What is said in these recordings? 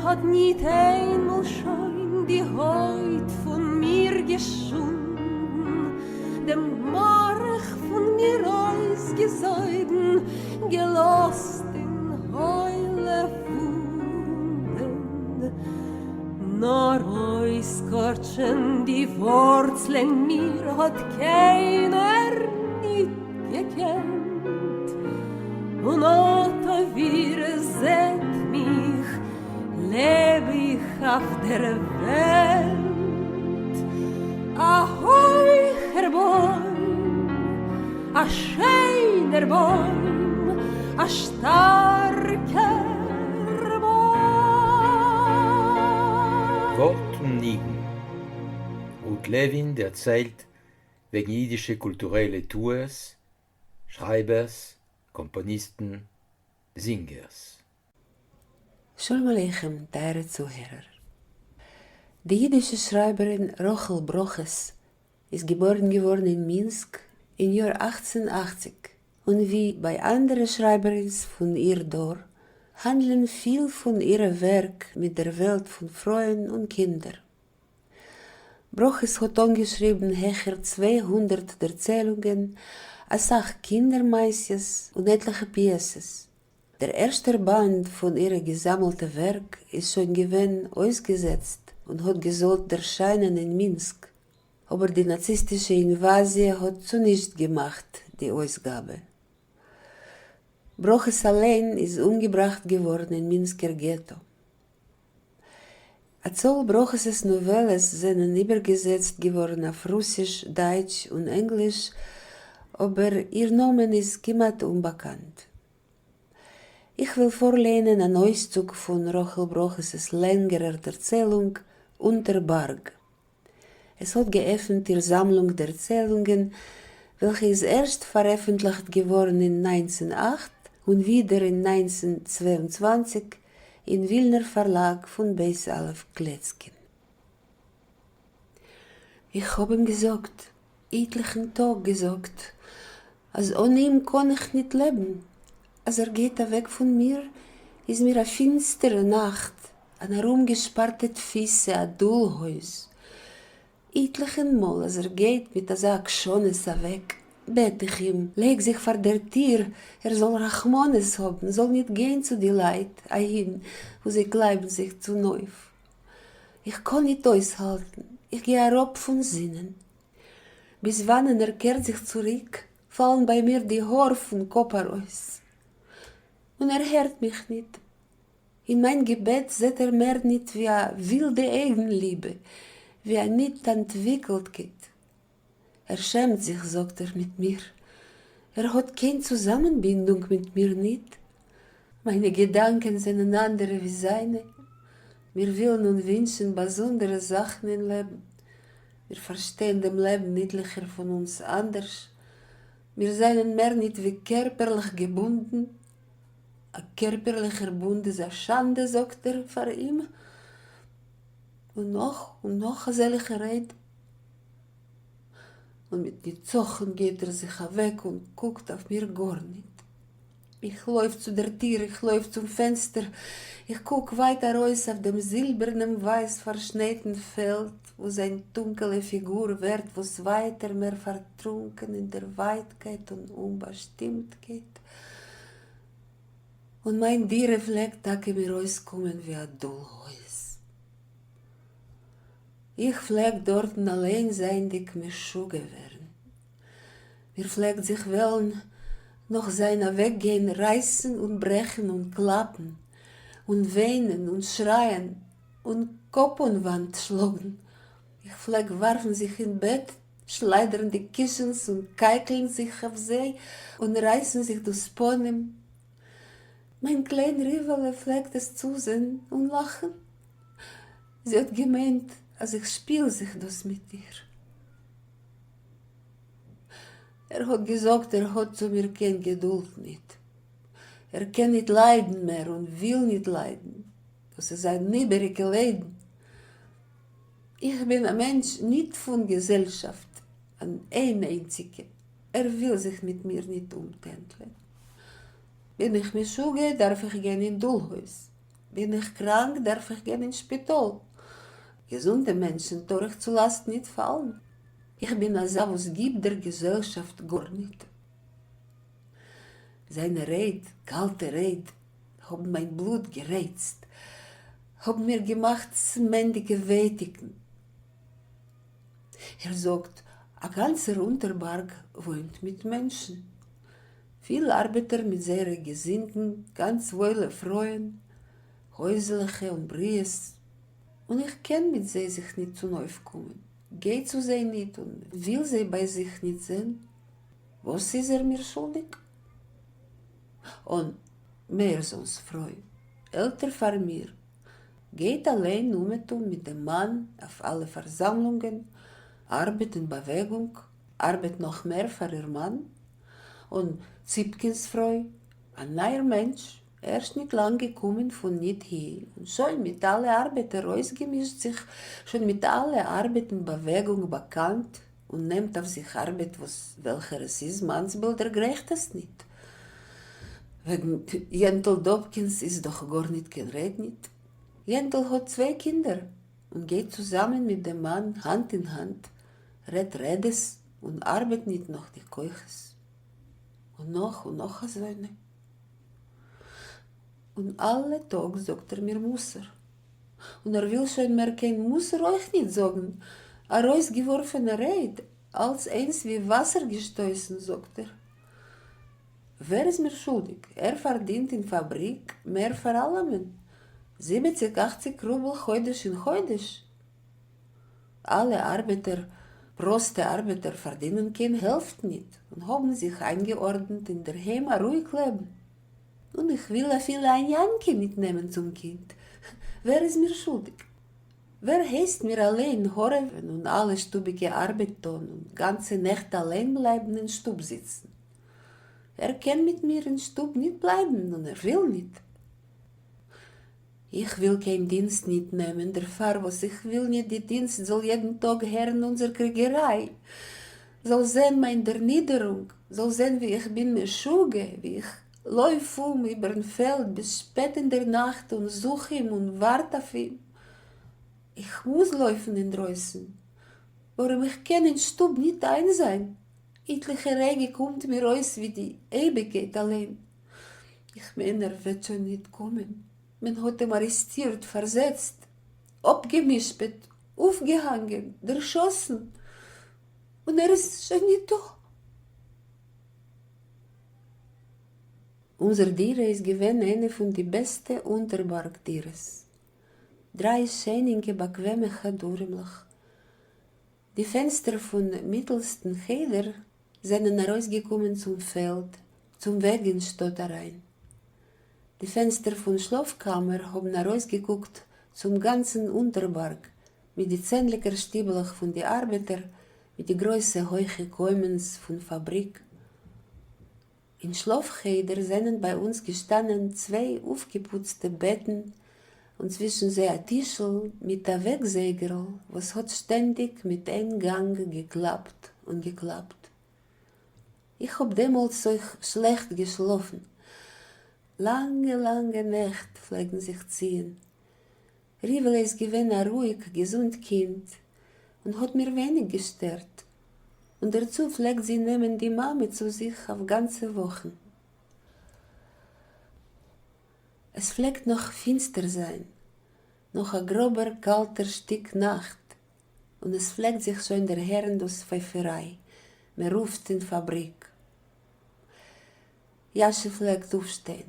האָט ניט איינמאָל שוין די הויט פון מיר געשונדן, דעם מאַרך פון מיר אויסגעזויגן, געלאָזט אין הוילע וואונדן. נאָר אויסקאָרטשען די וואָרצלען מיר האָט קיינער ניט געקענט, און אָט אויב איר זעט מיך, לעב איך אויף דער וועלט. אַ הויכער בוים, אַ שענער בוים, אַ שטאַרקער בוים. וואָרט און ניגון. רות לעווין דערציילט וועגן ייִדישע קולטורעלע טוערס, שרײַבערס, קאָמפּאָניסטן, זינגערס. שלום עליכם טייערע צוהערער. די אידישע שרייבערין רחל ברכות איז געבוירן געווארן אין מינסק אין יאר 1880, און ווי ביי אנדערע שרייבערינס פון איר דור, האנדלען פיל פון אירע ווערק מיט דער וועלט פון פרויען און קינדער. ברכות האט אנגעשריבן העכער 200 דערציילונגען, אסאך קינדער מעשיות און עטליכע פיעסעס. דער ערשטער באנד פון אירע געזאמלטע ווערק איז שוין געווען אויסגעזעצט און האט געזאלט ערשיינען אין מינסק, אבער די נאציסטישע אינוואזיע האט צונישט געמאכט די אויסגאבע. ברכות אליין איז אומגעבראכט געווארן אין מינסקער געטא. א צאל ברכות'ס נאוועלעס זענען איבערגעזעצט געווארן אויף רוסיש, דייטש און ענגליש, אבער איר נאמען איז כמעט אומבאקאנט. איך וויל פארליינען אן אויסצוג פון רחל ברכות'ס לענגערער דערציילונג אונטער בארג. עס האט געעפנט איר זאמלונג דערציילונגען וועלכע איז ערשט פארעפנטליכט געווארן אין 1908 און ווידער אין 1922 אין ווילנער פארלאג פון בית א' קלעצקין. איך האב אים געזאגט, איטליכן טאג געזאגט, אז אן אים קאן איך ניט לעבן, אז ער גייט אוועק פון מיר, איז מיר א פינסטערע נאכט, אן ארומגעשפארטע תפיסה, א דולהויז. איטליכן מאל אז ער גייט מיט אזא עקשנות אוועק, בעט איך אים, לייג זיך פאר דער טיר, ער זאל רחמנות האבן, זאל ניט גיין צו די לייט, אהין, וואו זיי קלייבן זיך צונויף. איך קאן ניט אויסהאלטן, איך גיי אראפ פון זינען. ביז וואנען ער קערט זיך צוריק, פאלן ביי מיר די האר פון קאפ ארויס. און ער הערט מיך ניט. אין מיין געבעט זעט ער מער ניט ווי א ווילדע אייגנליבע, ווי א ניט-אנטוויקלטקייט. ער שעמט זיך, זאגט ער, מיט מיר. ער האט קיין צוזאמענבינדונג מיט מיר ניט. מיינע געדאנקען זענען אנדערע ווי זיינע. מיר ווילן און ווינטשן באזונדערע זאכן אין לעבן. מיר פארשטייען דעם לעבן איטליכער פון אונז אנדערש. מיר זענען מער ניט ווי קערפערליך געבונדן. א קערפערליכער בונד איז א שאנדע, זאגט ער פאר אים, און נאך און נאך אזעלכע רייד. און מיט ניצחון גייט ער זיך אוועק און קוקט אויף מיר גארניט. איך לויף צו דער טיר, איך לויף צום פענסטער, איך קוק ווייט ארויס אויף דעם זילבערנעם ווייס פארשנייטן פעלד, וואו זיין טונקעלע פיגור ווערט וואס ווייטער מער פארטרונקען אין דער ווייטקייט און אומבאשטימטקייט. און מיין דירה פלעגט טאקע מיר אויסקומען ווי א דולהויז. איך פלעג דארטן אליין זייענדיג משוגע ווערן. מיר פלעגט זיך וועלן נאך זיין אוועקגיין רייסן און ברעכן און קלאפן און וויינען און שרייען און קאפ אן וואנט שלאגן. איך פלעג ווארפן זיך אין בעט, שליידערן די קישענס און קייקלן זיך אויף זיי און רייסן זיך דאס פנים. מיין קליין ריוועלע פלעגט עס צוזען און לאכן. זי האט געמיינט אז איך שפיל זיך דאס מיט איר. ער האט געזאגט ער האט צו מיר קיין געדולד ניט. ער קען ניט ליידן מער און וויל ניט ליידן. דאס איז אן איבעריקע ליידן. איך בין א מענטש ניט פון געזעלשאפט, אן איין-איינציקע. ער וויל זיך מיט מיר ניט אומטענדלען. בין איך משוגע, דארף איך גיין אין דולהויז. בין איך קראנק דארף איך גיין אין שפיטאל. געזונטע מענטשן טאר איך צו לאסט ניט פאלן. איך בין אזא וואס גיב דער געזעלשאפט גארניט. זיינע רייד, קאלטע רייד, האבן מיין בלוט גערייצט, האבן מיר געמאכט סמענדיקע ווייטיקן. ער זאגט, א גאנצער אונטערבארג וואוינט מיט מענטשן. פיל ארבעטער מיט זייערע געזינדן, גאנץ וואוילע פרויען, הויזלעכע און בריות, און איך קען מיט זיי זיך ניט צונויפקומען, גיי צו זיי ניט און וויל זיי ביי זיך ניט זען. וואס איז ער מיר שולדיק? און מאירסאנס פרוי, עלטער פאר מיר, גייט אליין אומעטום מיט דעם מאן אויף אלע פארזאמלונגען, ארבעט אין באוועגונג, ארבעט נאך מער פאר איר מאן, און ציפקינס פרוי, א נייער מענטש, ערשט ניט לאנג געקומען פון ניט הי, און שוין מיט אלע ארבעטער אויסגעמישט זיך, שוין מיט אלע ארבעט אין באוועגונג באקאנט, און נעמט אויף זיך ארבעט וואס וועלכער עס איז מאנסביל דערגרייכט עס ניט. וועגן יענטל דאבקינס איז דאך גארניט קיין רעד ניט. יענטל האט צוויי קינדער און גייט צוזאמען מיט דעם מאן האנט אין האנט, רעדט רעדעס און ארבעט ניט נאך די כוחות. און נאך און נאך אזוינע. און אלע טאג זאגט ער מיר מוסר. און ער וויל שוין מער קיין מוסר אויך ניט זאגן, ארויסגעווארפענע רייד, אלץ איינס ווי וואסער געשטויסן, זאגט ער. ווער איז מיר שולדיק? ער פארדינט אין פאבריק מער פאר אלעמען, זיבעציק אכציק רובל חודש אין חודש. אלע ארבעטער, פראסטע ארבעטער פארדינען קיין העלפט ניט און האבן זיך איינגעארדנט אין דער היים א רואיג לעבן. און איך וויל אפילו א ניאנקע ניט נעמען צום קינד, ווער איז מיר שולדיק? ווער הייסט מיר אליין הארעווען און אלע שטוביקע ארבעט טאן און גאנצע נעכט אליין בלייבן אין שטוב זיצן? ער קען מיט מיר אין שטוב ניט בלייבן און ער וויל ניט. איך וויל קיין דינסט ניט נעמען דערפאר וואס איך וויל ניט די דינסט זאל יעדן טאג הערן אונזער קריגעריי, זאל זען מיין דערנידערונג, זאל זען ווי איך בין משוגע, ווי איך לויף אום איבערן פעלד ביז שפעט אין דער נאכט און זוך אים און ווארט אויף אים. איך מוז לויפן אינדרויסן, ווארום איך קען אין שטוב ניט איינזיין. איטליכע רגע קומט מיר אויס ווי די אייביגקייט אליין. איך מיין ער וועט שוין ניט קומען. מען האט אים ארעסטירט, פארזעצט, אפגע'משפט, אויפגעהאנגען, דערשאסן, און ער איז שוין ניטא. אונזער דירה איז געווען איינע פון די בעסטע אונטערבארג דירות. דריי שיינינקע באקוועמע חדרימלעך. די פענסטער פון מיטלסטן חדר זענען ארויסגעקומען צום פעלד, צום וועג אין שטאט אריין. די פענסטער פון שלאף-קאמער האבן ארויסגעקוקט צום גאנצן אונטערבארג, מיט די צענדליגער שטיבלעך פון די ארבעטער, מיט די גרויסע הויכע קוימענס פון פאבריק. אין שלאף-חדר זענען ביי אונז געשטאנען צוויי אויפגעפוצטע בעטן און צווישן זיי א טישל מיט א וועקזייגערל וואס האט שטענדיג מיט איין גאנג געקלאפט און געקלאפט. איך האב דעמאלטס אויך שלעכט געשלאפן. לאנגע לאנגע נעכט פלעגן זיך ציען. ריוועלע איז געווען א רואיג געזונט קינד און האט מיר ווייניג געשטערט, און דערצו פלעגט זי נעמען די מאמע צו זיך אויף גאנצע וואכן. עס פלעגט נאך פינסטער זיין, נאך א גראבער קאלטער שטיק נאכט, און עס פלעגט זיך שוין דערהערן דאס פייפעריי, מען רופט אין פאבריק. יאשע פלעגט אויפשטיין.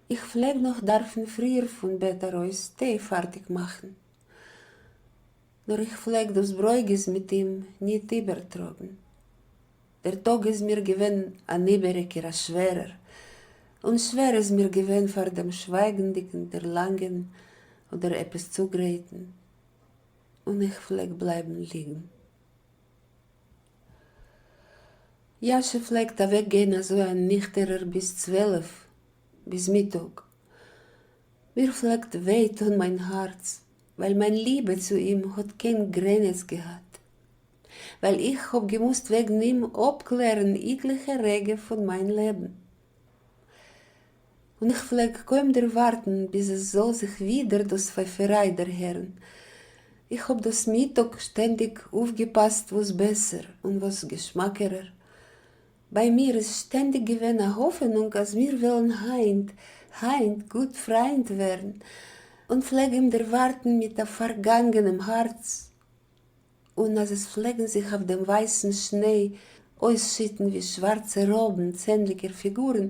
איך פלעג נאך דארפן פריער פון בעט ארויס טיי פארטיג מאכן. נאר איך פלעג דאס ברוגז מיט אים ניט איבערטראגן. דער טאג איז מיר געווען אן איבעריקער, א שווערער, און שווער איז מיר געווען פאר דעם שווייגנדיקן דערלאנגען אדער עפעס צוגרייטן, און איך פלעג בלייבן ליגן. יאשע פלעגט אוועקגיין אזוי א ניכטערער ביז 12, ביז מיטאג. מיר פלעגט וויי טון מיין הארץ, ווייל מיין ליבע צו אים האט קיין גרעניץ געהאט. ווייל איך האב געמוזט וועגן אים אפקלערן איטליכע רגע פון מיין לעבן. און איך פֿלעג קוים דערוואַרטן, ביז עס זאָל זיך ווידער דאָס פֿײַפֿערײַ דערהערן. איך האָב דאָס מיטאָג שטענדיק אויפֿגעפּאַסט וואָס בעסער און וואָס געשמאַקערער. בײַ מיר איז שטענדיק געווען אַ האָפֿענונג, אַז מיר וועלן הײַנט, הײַנט גוט פֿרײַנד ווערן, און פֿלעג אים דערוואַרטן מיט אַ פֿאַרגאַנגענעם האַרץ. און אַז עס פֿלעגן זיך אויף דעם ווײַסן שניי אויסשיטן ווי שוואַרצע ראָבן צענדליקער פֿיגורן,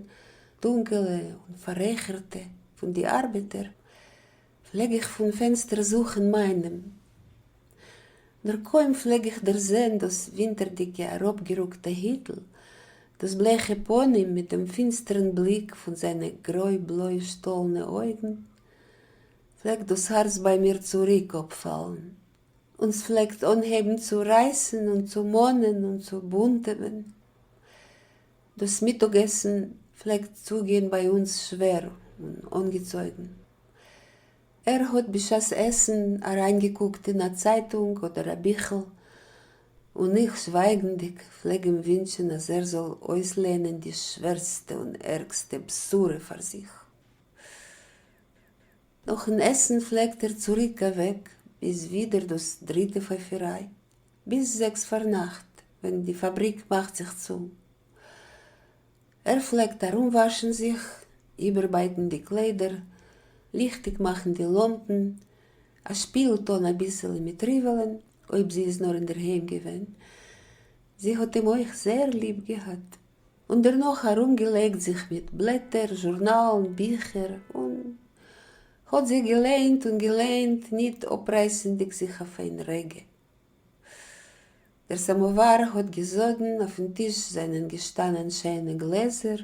טונקעלע און פֿאַררייכערטע פֿון די אַרבעטער, פֿלעג איך פֿון פֿענצטער זוכן מײַנעם. נאָר קוים פֿלעג איך דערזען דאָס ווינטערדיקע אַראָפּגערוקטע היטל, דאָס בלייכע פּנים מיט דעם פֿינצטערן בליק פֿון זײַנע גרוי-בלויע שטאָלנע אויגן, פֿלעגט דאָס האַרץ בײַ מיר צוריק אָפּפֿאַלן. און ס'פלעגט אנהייבן צו רייסן און צו מאנען און צו בונטעווען. דאס מיטאג-עסן פלעגט צוגיין ביי אונז שווער און אנגעצויגן. ער האט בשעת עסן אריינגעקוקט אין א צייטונג אדער א ביכל, און איך, שווייגנדיג, פלעג אים ווינטשן אז ער זאל אויסלייענען די שווערסטע און ערגסטע בשורה פאר זיך. נאכן עסן פלעגט ער צוריק אוועק ביז ווידער דאס דריטע פייפעריי, ביז זעקס פארנאכט ווען די פאבריק מאכט זיך צו. ער פלעגט ארומוואשן זיך, איבערבייטן די קליידער, ליכטיג מאכן די לאמפן, א שפיל טאן אביסעלע מיט ריוועלען, אויב זי איז נאר אינדערהיים געווען. זי האט אים אויך זייער ליב געהאט. און דערנאָך אַרומגעלייגט זיך מיט בלעטער, זשורנאַלן, ביכער, און האָט זיי געלייענט און געלייענט, ניט אָפּרײַסנדיק זיך אויף איין רגע. דער סאַמאָוואַר האָט געזאָדן, אויפֿן טיש זײַנען געשטאַנען שיינע גלעזער,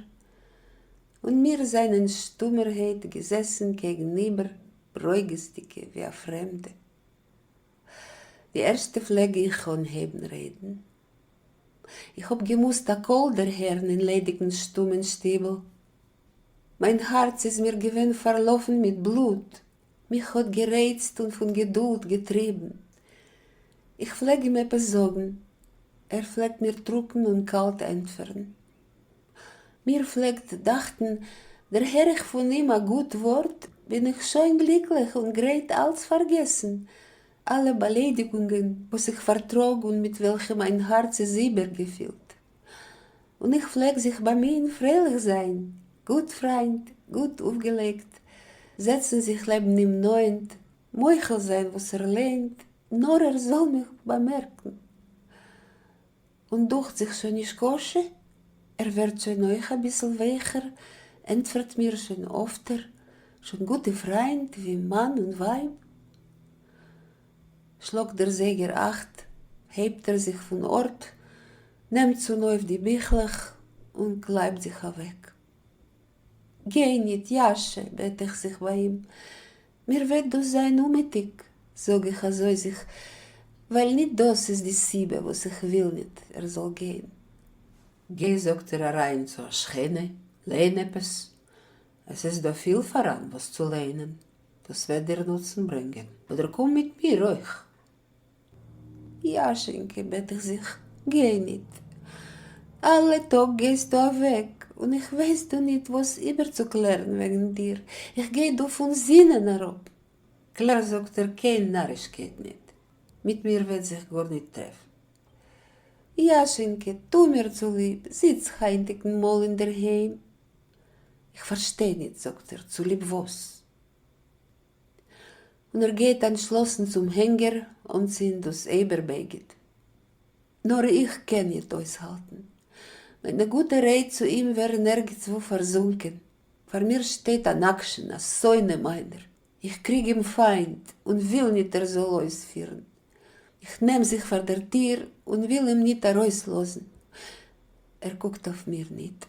און מיר זײַנען שטומערהייט געזעסן קעגנאיבער, ברוגזדיקע, ווי אַ פֿרעמדע. די ערשטע פֿלעג איך אָנהייבן רעדן. איך האָב געמוזט אַ קול דערהערן אין ליידיקן שטומען שטיבל. מיין האַרץ איז מיר געווען פֿאַרלאָפֿן מיט בלוט, מיך האָט גערייצט און פֿון געדולד געטריבן. איך פֿלעג אים עפּעס זאָגן, ער פֿלעגט מיר טרוקן און קאַלט ענטפֿערן. מיר פֿלעגט דאַכטן, דערהער איך פֿון אים אַ גוט וואָרט, בין איך שוין גליקלעך און גרייט אַלץ פֿאַרגעסן, אלע באליידיגונגען וואס איך פארטראג און מיט וועלכע מיין הארץ איז איבערגעפילט. און איך פלעג זיך באמיען פרייליך זיין, גוט פריינט, גוט אויפגעלייגט, זעצן זיך לעבן אים נאענט, מוחל זיין וואס ער לייענט, נאר ער זאל מיך באמערקן. און דוכט זיך שוין נישקשה, ער ווערט שוין אויך אביסל ווייכער, ענטפערט מיר שוין אפטער, שוין גוטע פריינט ווי מאן און ווייב. שלאגט דער זייגער אכט, הייבט ער זיך פון ארט, נעמט צונויף די ביכלעך און קלייבט זיך אוועק. גיי ניט, יאשע, בעט איך זיך ביי אים, מיר וועט דאס זיין אומעטיג, זאג איך אזוי זיך, ווייל ניט דאס איז די סיבה וואס איך וויל ניט ער זאל גיין. גיי, זאגט ער, אריין צו א שכנה, לייען עפעס, עס איז דא פיל פאראן וואס צו לייענען, דאס וועט דיר נוצן ברענגען, אדער קום מיט מיר אויך. יאשענקע, בעט איך זיך, גיי ניט. אַלע טאָג גייסטו אַוועק, און איך ווייס דאָ ניט וואָס איבערצוקלערן וועגן דיר. איך גיי דאָ פֿון זינען אַראָפּ. קלער, זאָגט ער, קיין נאַרישקייט ניט. מיט מיר וועט זיך גאָרניט טרעפֿן. יאשענקע, טו מיר צוליב, זיץ הײַנטיקן מאָל אין דער היים. איך פֿאַרשטיי ניט, זאָגט ער, צוליב וואָס? און ער גייט אנטשלאסן צום הענגער אנציען דאס אייבערבגד. נאר איך קען ניט אויסהאלטן. מיינע גוטע רייד צו אים ווערן ערגעץ-וואו פארזונקען. פאר מיר שטייט אן עקשן, א שונא מיינער. איך קריג אים פיינט און וויל ניט ער זאל אויספירן. איך נעם זיך פאר דער טיר און וויל אים ניט ארויסלאזן. ער קוקט אויף מיר ניט.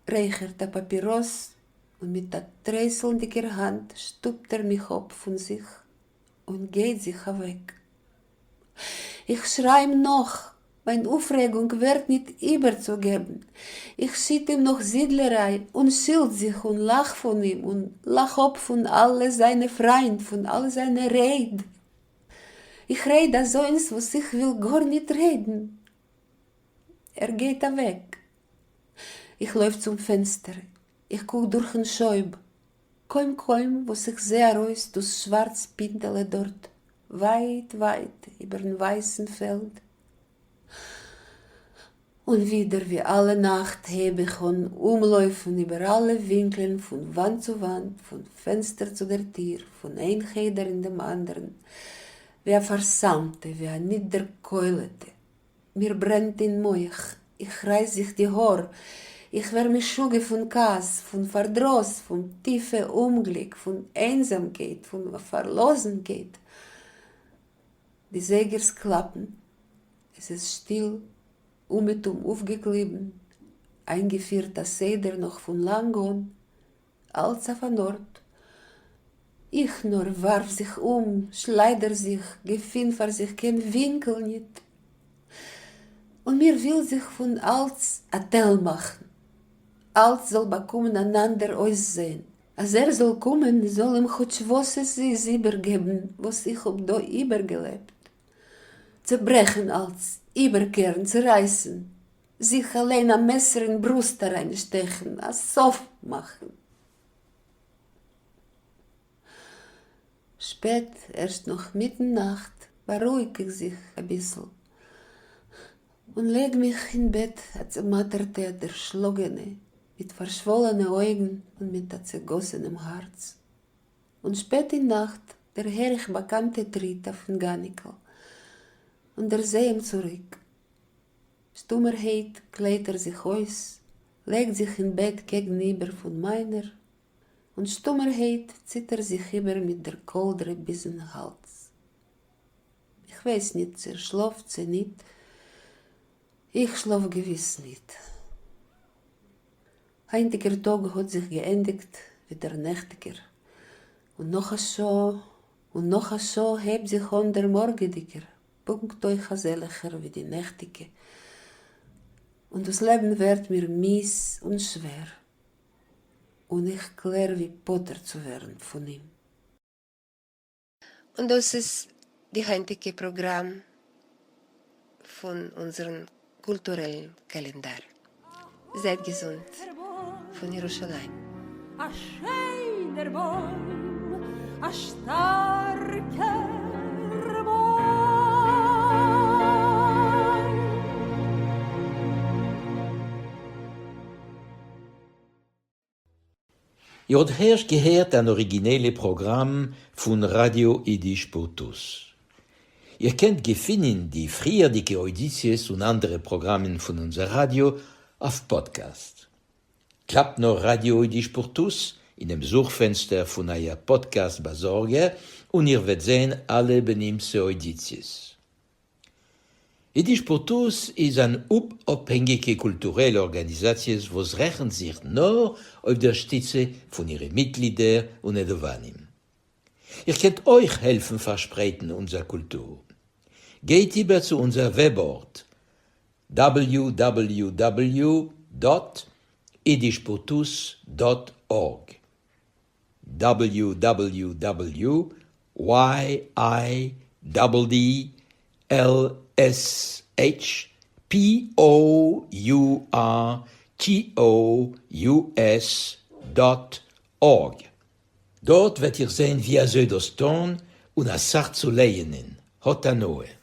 רייכערט א פאפיראס און מיט אַ טרייסלנדיקער האַנט שטופּט ער מיך אָפּ פֿון זיך און גייט זיך אַוועק. איך שריי אים נאָך, מיין אויפֿרעגונג ווערט ניט איבערצוגעבן. איך שיט אים נאָך זידלעריי און שילט זיך און לאַך פֿון אים און לאַך אָפּ פֿון אַלע זיינע פֿריינד, פֿון אַלע זיינע רייד. איך רעד אַזוינס, וואָס איך וויל גאָר ניט רעדן. ער גייט אַוועק. איך לויף צום פֿענצטער. איך קוק דורכן שויב, קוים-קוים וואָס איך זע אַרויס דאָס שוואַרץ פּינטעלע דאָרט, ווײַט-ווײַט איבערן ווײַסן פֿעלד. און ווידער ווי אַלע נאַכט הייב איך אָן אומלויפֿן איבער אַלע ווינקלען פֿון וואַנט צו וואַנט, פֿון פֿענצטער צו דער טיר, פֿון איין חדר אין דעם אַנדערן, ווי אַ פֿאַרסמטע, ווי אַ ניט-דערקוילעטע. מיר ברענט אין מוח, איך רײַס זיך די האָר, איך ווער משוגע פֿון כעס, פֿון פֿאַרדראָס, פֿון טיפֿע אומגליק, פֿון איינזאַמקייט, פֿון פֿאַרלאָזנקייט. די זייגערס קלאַפּן, עס איז שטיל, אומעטום אויפֿגעקליבן, אײַנגעפֿירט אַ סדר נאָך פֿון לאַנג אָן, אַלץ אויף אַן אָרט. איך נאָר וואַרף זיך אום, שלײַדער זיך, געפֿין פֿאַר זיך קיין ווינקל ניט. און מיר וויל זיך פֿון אַלץ אַ תּל מאַכן, אַלץ זאָל באַקומען אַן אַנדער אויסזען. אַז ער זאָל קומען, זאָל אים כאָטש וואָס עס איז איבערגעבן, וואָס איך האָב דאָ איבערגעלעבט. צעברעכן אַלץ, איבערקערן, צערײַסן, זיך אַליין אַ מעסער אין ברוסט אַרײַנשטעכן, אַ סוף מאַכן. שפּעט, ערשט נאָך מיטן נאַכט, באַרויִק איך זיך אַ ביסל און לייג מיך אין בעט אַ צעמאַטערטע, אַ דערשלאָגענע, מיט פֿאַרשוואָלענע אויגן און מיט אַ צעגאָסענעם האַרץ. און שפּעט אין נאַכט דערהער איך באַקאַנטע טריט אויפֿן גאַניקל און דערזע אים צוריק. שטומערהייט קליידט ער זיך אויס, לייגט זיך אין בעט קעגנאיבער פֿון מײַנער, און שטומערהייט ציט ער זיך איבער מיט דער קאָלדרע ביזן האַלדז. איך ווייס ניט, צי ער שלאָפֿט, צי ניט. איך שלאָף געוויס ניט. הײַנטיקער טאָג האָט זיך געענדיקט ווי דער נעכטיקער, און נאָך אַ שעה און נאָך אַ שעה הייבט זיך אָן דער מאָרגעדיקער, פּונקט אויך אַזעלכער ווי די נעכטיקע, און דאָס לעבן ווערט מיר מיאוס און שווער, און איך קלער ווי פּטור צו ווערן פֿון אים. און דאס איז די היינטיגע פראגראם פון אונזערן קולטורעלן קאלענדאר. זייט געזונט פון ירושלים. א שיינער בוים, א שטארקער בוים. איר האט הערשט געהערט אן אריגינעלע פראגראם פון ראדיא אידיש פורטוס. איר קענט געפינען די פריערדיגע אוידיציעס און אנדערע פראגראמען פון אונזער ראדיא אויף פאדקעסט. קלאפט נאר ראדיא אידיש פורטוס אינעם זוך פענסטער פון אייער פאדקעסט באזארגער און איר וועט זען אלע בנמצא אוידיציעס. יידיש פורטוס איז אן אומאפהענגיקע קולטורעלע ארגאניזאציע וואס רעכנט זיך נאר אויף דער שטיצע פון אירע מיטגלידער און נדבנים. איר קענט אויך העלפן פארשפרייטן אונזער קולטור. גייט איבער צו אונזער וועב-ארט www dot yiddishpoorthuis dot org. Www y i d d l s h p o u r t o u s dot org. דארט וועט איר זען ווי אזוי דאס טון און אסאך צו לייענען. האט הנאה.